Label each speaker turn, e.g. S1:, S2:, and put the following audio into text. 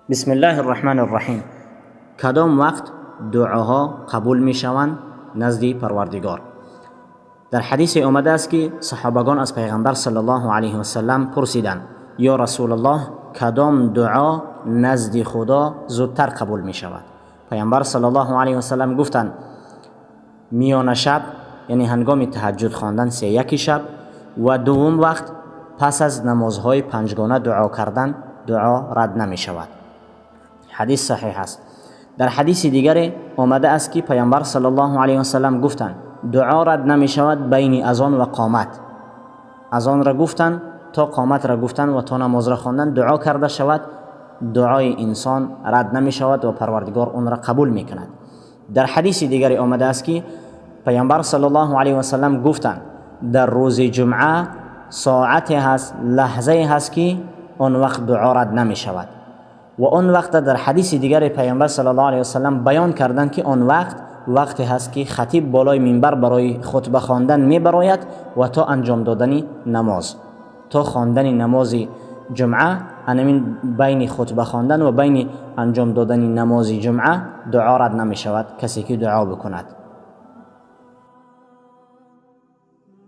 S1: بسم الله الرحمن الرحیم. کدام وقت دعاها قبول میشوند نزد پروردگار؟ در حدیث آمده است که صحابگان از پیغمبر صلی الله علیه و سلم پرسیدند: یا رسول الله، کدام دعا نزد خدا زودتر قبول می شود؟ پیامبر صلی الله علیه و سلم گفتند: میان شب، یعنی هنگام تهجد خواندن، سه یک شب، و دوم وقت پس از نمازهای پنجگانه دعا کردن، دعا رد نمی شود. حدیث صحیح است. در حدیث دیگر آمده است که پیامبر صلی الله علیه و سلم گفتند: دعا رد نمی شود بین اذان و قامت. اذان را گفتن تا قامت را گفتن و تا نماز را خواندن دعا کرده شود، دعای انسان رد نمی شود و پروردگار آن را قبول می کند. در حدیث دیگری آمده است که پیامبر صلی الله علیه و سلم گفتند: در روز جمعه ساعتی هست، لحظه هست که آن وقت دعا رد نمی شود. و آن وقت در حدیث دیگر پیامبر صلی الله علیه و سلم بیان کردند که آن وقت وقتی هست که خطیب بالای منبر برای خطبه خواندن میبراید و تا انجام دادن نماز، تا خواندن نماز جمعه، انمین بین خطبه خواندن و بین انجام دادن نماز جمعه دعا رد نمی شود کسی که دعا بکند.